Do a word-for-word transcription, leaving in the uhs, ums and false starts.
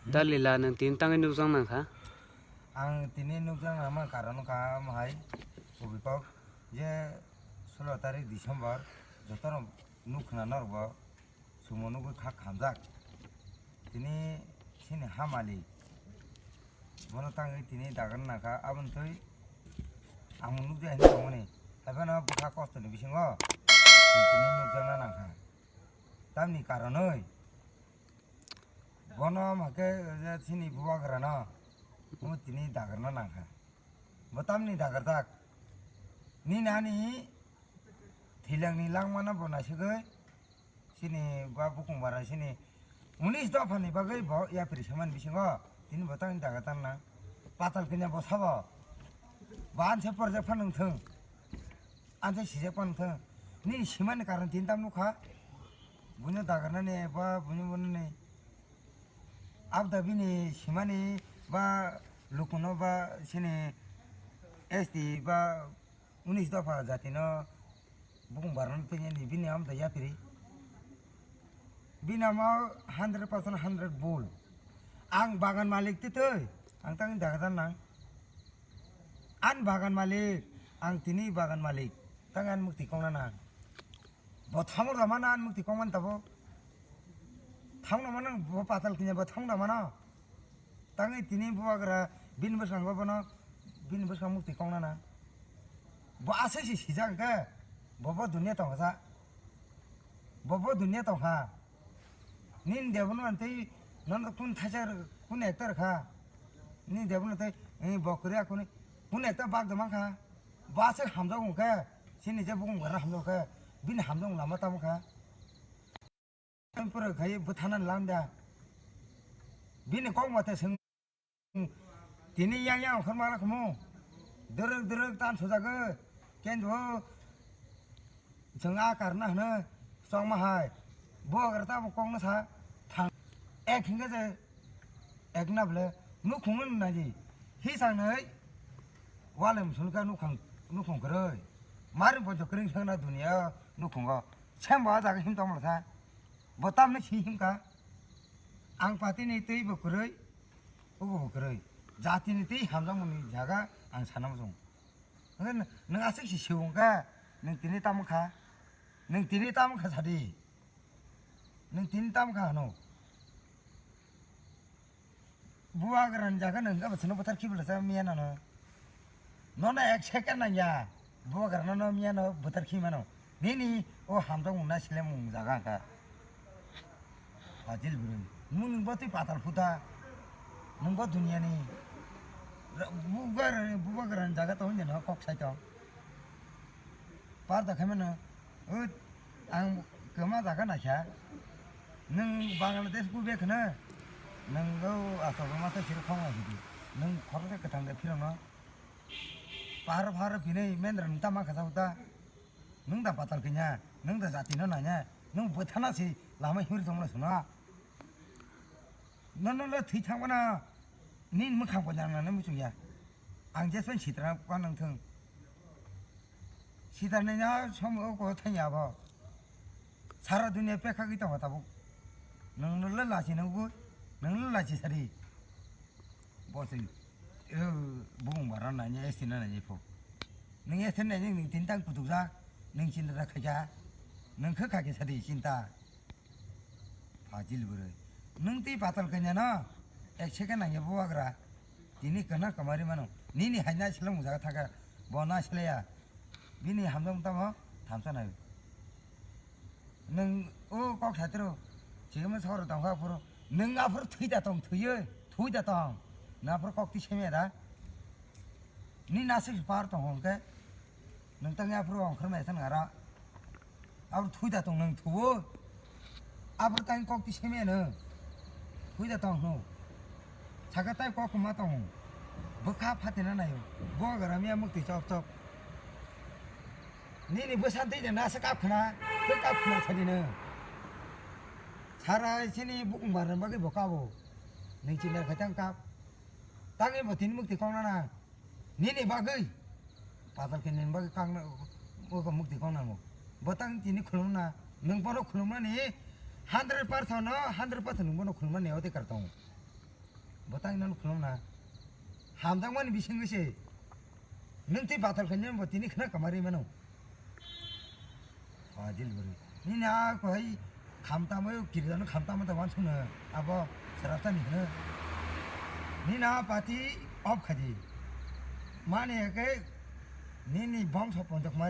Dalila nwng tini tangwi nukjak nang kha? Ang tini nukjak nangma karon wngkha omo hai, kubui kok je solo tarik December, jotono nuk khna norok bo sumo nugwi kha khamjak. Tini chini ha malik, bono tangwi tini dagar nangkha, aboni twi ang nukjak hinwi tongmani, haiphano bwkha kostoni bisingo tini nukjakna nangkha. Tamni karonwi bono hwnkhe je chini bubagrano omo tini dagarna nangkha. Bo tamni dagarjak? Nini ani thwilangni langmano bo naisugwi chini ba bukung bara chini unis dophani bagwi bo yapri samani bisingo tini bo tamni dagarjak nang. Patal kanya bo sabo. Ba anse porjak phan wngthung. Anse sijak phan wngthung. Nini simani karon tini tam nukha. Buino dagarnani ba buino bunani. Abda bini simani ba lukuno ba sini S T ba unis dopha jatino bukung barano twi yani bini amda yapri. Bini amo hundred percent hundred bul. Ang bagan malik twi twi ang tangni daga jan nang. An bagan malik, ang tini bagan malik. Tang an mukti kongna nang. Bo thamok da mana an mukti kongman tabo. Thamok da mana bo patal kinya bo thamok da mana. Tangwi tini bubagra bini bwskango bono bini bwskang mukti kongna nang. Bo aswk se sijak khe bo bo dunia tongsa. Bo bo dunia tongkha. Nini debonani tei nono kun thaisa kun ekta rwkha. Nini debonani tei, eh, bo kwrwi a kuni kun ekta bak da mankha. Bo aswk hamjak wngkhe, chini je bukung bara hamjak khe, bini hamjak lama tamo kha. Pura khai bwthana lamda. Bini kok mate swng. Tini yang yang okhor mala khumu. Dwrwk dwrwk tan sujagwi. Kenjo chwng a karna hwno chongma hai. Bo agar tamo kokno sa thang. Ek hingke je ek na ble nukhung no naji. Hi sangnai wale musulka nukhang nukhung kwrwi. Mari bo jokring sangna dunia nukhungo. Sembo a jaga him tongmala sa. Bo tamni si himka. Ang patini twi bo kwrwi. Obo bo kwrwi. Jatini twi hamjakmani jaga ang sana muchung. Hwnkhe nwng aswk se swi wngkha, nwng tini tamo kha, nwng tini tamo kha sadi, nwng tini tamo kha hwno. Bubagrani jaga nwng hwnkhe bo chwngno bwthar khibilasa miya nano. Nono ek second nangya, bubagrano no miya no bwthar khi mano. Nini o hamjakmung na silemung jaga kha. Fajil bwrwi. Nwng, nwng bo twi patal phuta. Nwng bo duniani. Ra-, bugar, bubagrani jaga tong jeno kok sai tong. Par da khaimano. Ut, ang kwma jaga naikha. Nwng Bangladesh bu be khna. Nwng go asok ma ta sir khong hidi. Nwng khorok kwthang de phirokno. Pahar pahar pinai mendra nwng tama kha ta. Nwng da patal kanya, nwng da jati no nanya, nwng bwthana si lama himri tongmani suna. Nono le thwi thangmana, nini mwkhang bo nang nang muchung ya. Ang jespan sitra pa nang thung. Sitra ni nya som o ko thang ya bo. Sara dunia pekha ki tongo tabuk. Nwng no le lachi nang bu, nwng le lachi sari. Bo se, eh, bung bara nanya, S T na nanya pho. Nwng S T nanya, nwng tintang kutuk ja, nwng chinta da khaja, nwng khe khaja sadi chinta. Fajil bwrwi. Nwng tei patal kanya no, ek second nangya bo wagra. Tini kana kamari mano. Nini hai na silang jaga thaka, bo na silaya. Bini hamjak tamo thamsa nai. Nwng o kok satro, chigama soro tongkha aphuru. Nwng aphuru thwi da tong, thwiyo, thwi da tong. Nwng aphuru kok ti semya da. Ni nasik par tong hongke. Nwng tang aphuru ongkhor mai thang ara. Aphuru thwi da tong nwng thuwo. Aphuru tang kok ti semya nwng. Thwi da tong hnu. Saka tai kok ma tong. Bwkha phatina nayo. Bo garamya mukti chok chok. Nini bwsantwi de nasa kap khna, tei kap khna sadi no. Sara chini bukung barna bagwi bo kabo. Nini chini khaitang kap. Tangwi bo tini mukti kong nana. Nini bagwi. Patal khe nini bagwi kang na, bo mukti kong nango. Bo tang tini khulum na. Nwng bono khulum nani hundred percent no, hundred percent nwng bono khulum nani odhikar tongo. Bwtang nang khulum na. Hamjakmani bisingwi se. Nwng tei bathal khainai bo tini khna kamari mano. Fajil bwrwi. Nini a kohai khamtamo kirjano khamtamo ta wansukno abo sraptani hwno. Nini a party off khaji. Mani eke nini bongso ponjak mai